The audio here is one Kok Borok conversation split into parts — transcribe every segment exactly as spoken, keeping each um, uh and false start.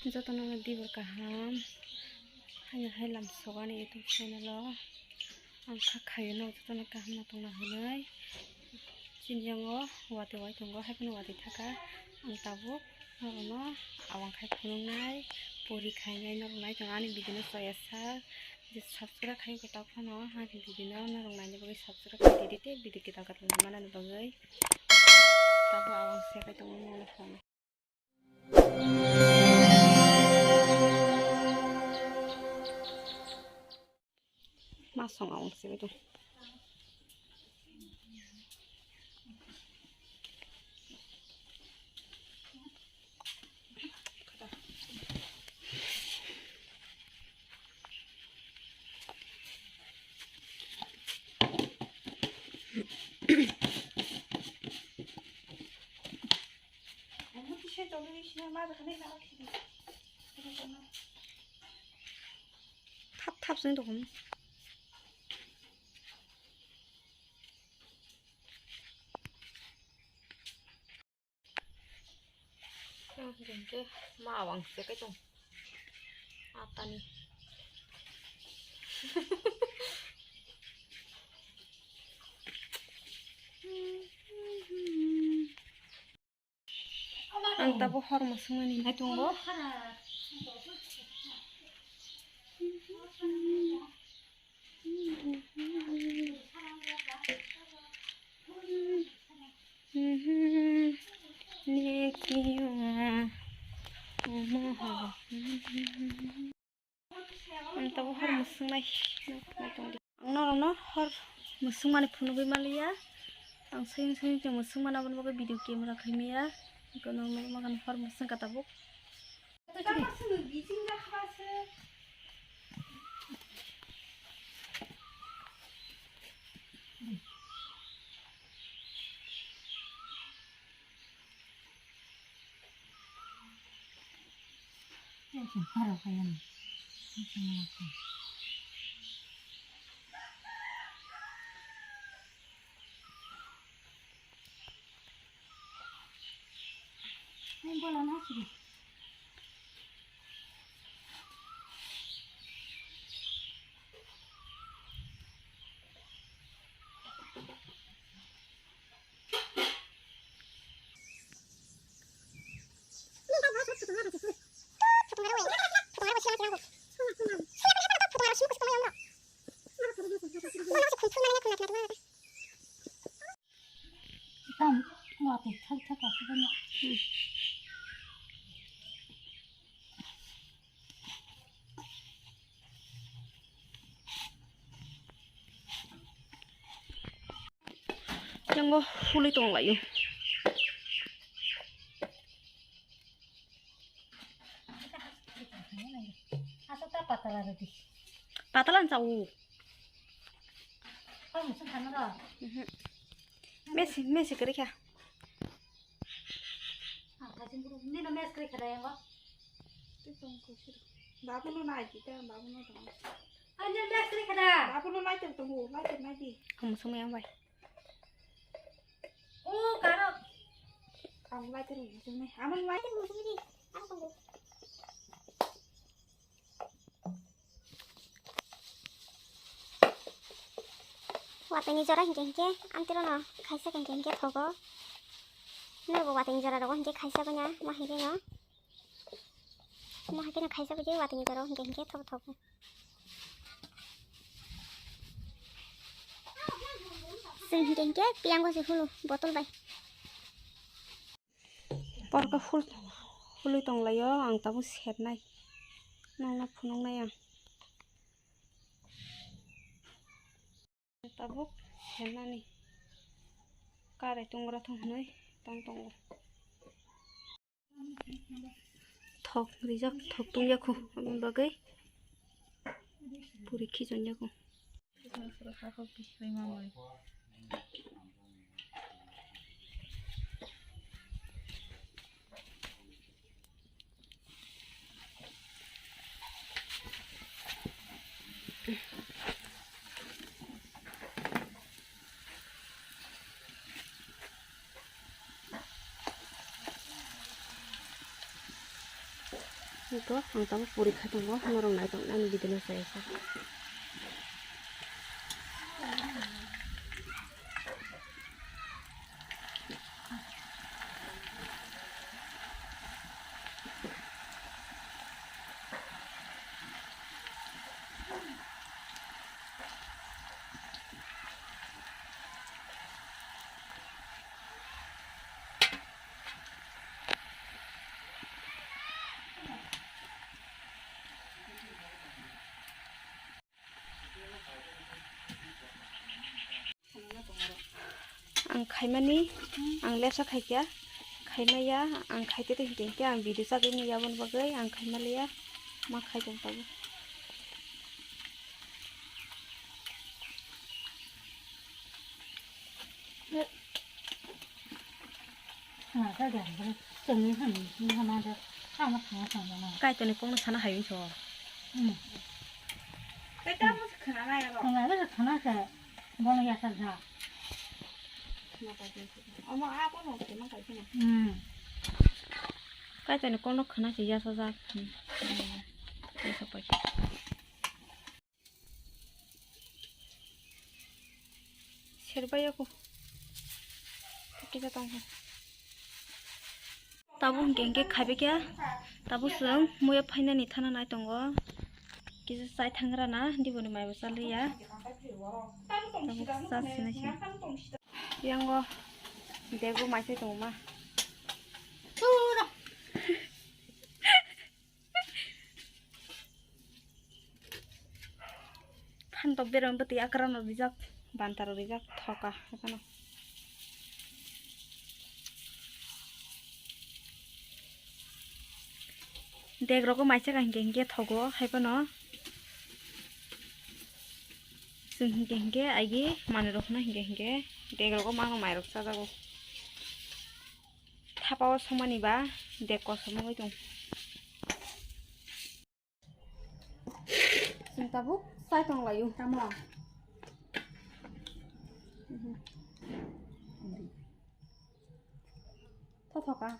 Jotono dibor kaham, haino hai lamsok ani YouTube channel o ang kha khaio no jotono kaham no tongna hinwi. Chini yango watwi wai tongo, hai phano watwi thaka. Ang tabuk norokno awang khai phunuknai, pori khainai norok nai tongo ani video no choya sak. Je subscribe khai kwtal phano ani video no norok naina bagwi subscribe khai di, tei video kwtal kwtal manani bagwi. Tabuk awang se khai tongo norokno phone. Ma song awang se bai tong. Thap thap sing tong. Hingke ma awang se kai tong. Atani. Ang tabuk hor mwswngmani nai tongo. Ang tabuk hor mwswngnai. Ang norokno hor mwswngmani phunugwi manliya. Ang soyung soyung se mwswngmani, aboni bagwi video camera khaimaya. Hor mwswngkha tabuk. Tam, watwi thak thak aswk no. Yango hului tonglaio. Patala ni chao. Mesi, mesi kwrwi kha. Babuno nai di ta, babuno tong. Ani mes kri kada. Babuno nai tong tongo, nai tong nai di. Kamu sumai ang bai. Oh, karo. Kamu nai tong sumai. Aman nai tong sumai di. Aman tong. Watwi ni jora hinkhe hinkhe ang tiro no khaisa hinkhe hinkhe thogo. Nogo watwi ni jora rogo hinkhe khaisa banya ma hinkhe no. Mo hai kheno khaisa bwdwi watwi ni jora hinkhe hinkhe thogo thogo. Chwng hinkhe hinkhe piyango se hulu botol bai. Porkha hul-, hului tonglaio, ang tabuk sernai. Nokno phunuknai ang. Tabuk sernani. Karai tongra thung hwnwi tong tongo. Thok rijak, thok tungya khu, aboni bagwi puri khichon ya khu. Ito ang tabuk puri khai tongo, norok nai tong ani video no sai kha. Ang khaimani, ang lesa khaikya, khaimaya, ang khaite te hinkhe hinkhe ang video chagwi manya aboni bagwi ang khaimaliya, ma khai tong tabuk. Kaitoni kokno sana hai wngso. Tei tamo se khna nai aro. Khna se khna se bono yasar ja. Omo a bono khna kai khna. Kaitoni kokno khna se yasajak. Yasa paikha. Serbai aku. Kita tong. Tabuk hingke hingke khaibai khe, tabuk chwng muya phainani thana nai tongo. Kisa chai thangrana, diboni maibo chaliya. Tabuk chasinaisi. Yango dego mai chai tongo ma. Phantok bereng bwtwi akrano rijak, bantaro rijak, thoka haikano. Dek rogo maisa ka hinkhe hinkhe thogo haiphano. Chwng hinkhe hinkhe aigi manwi rokno hinkhe hinkhe dek rogo mangno mairok chajago. Thapao somani ba dek kosom wngwi tong. Chwng tabuk chai tong laio. Tamo? Thothoka.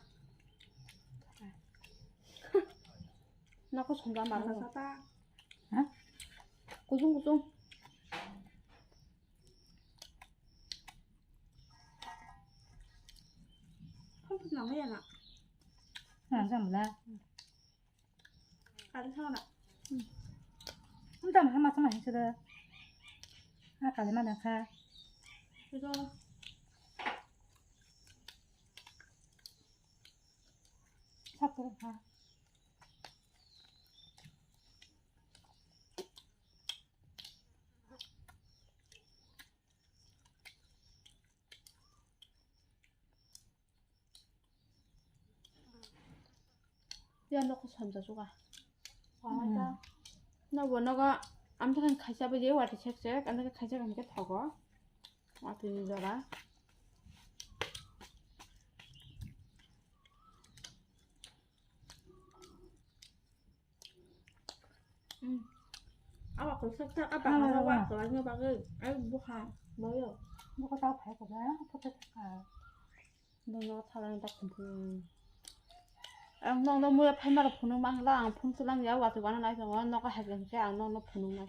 Nako songja maro. Ha? Kuchung kuchung. Phone phone nang ya na. Nang jam la. Kali sama na. Nta ma ma sama hin sida. Ha kali ma da kha. Ito. Sak kuru kha. Ya nokho samja suka. Hmm. Nobo nogo amtwkhan khaisa bai je wati sek sek, amtwkha khaisa hinkhe thogo. Watwi ni jora. Hmm. Awa ko sak sak apa apa wa ko ani bagwi. Ai buha. Boyo. Buka tau phai ko ba, photo ka. Nono thalani ta khum khum. Ang nono muya phaima rok phunuk mangla, ang phone sulang ya, watwi wana nai tongo, nogo hai khe ang nono phunuk nai.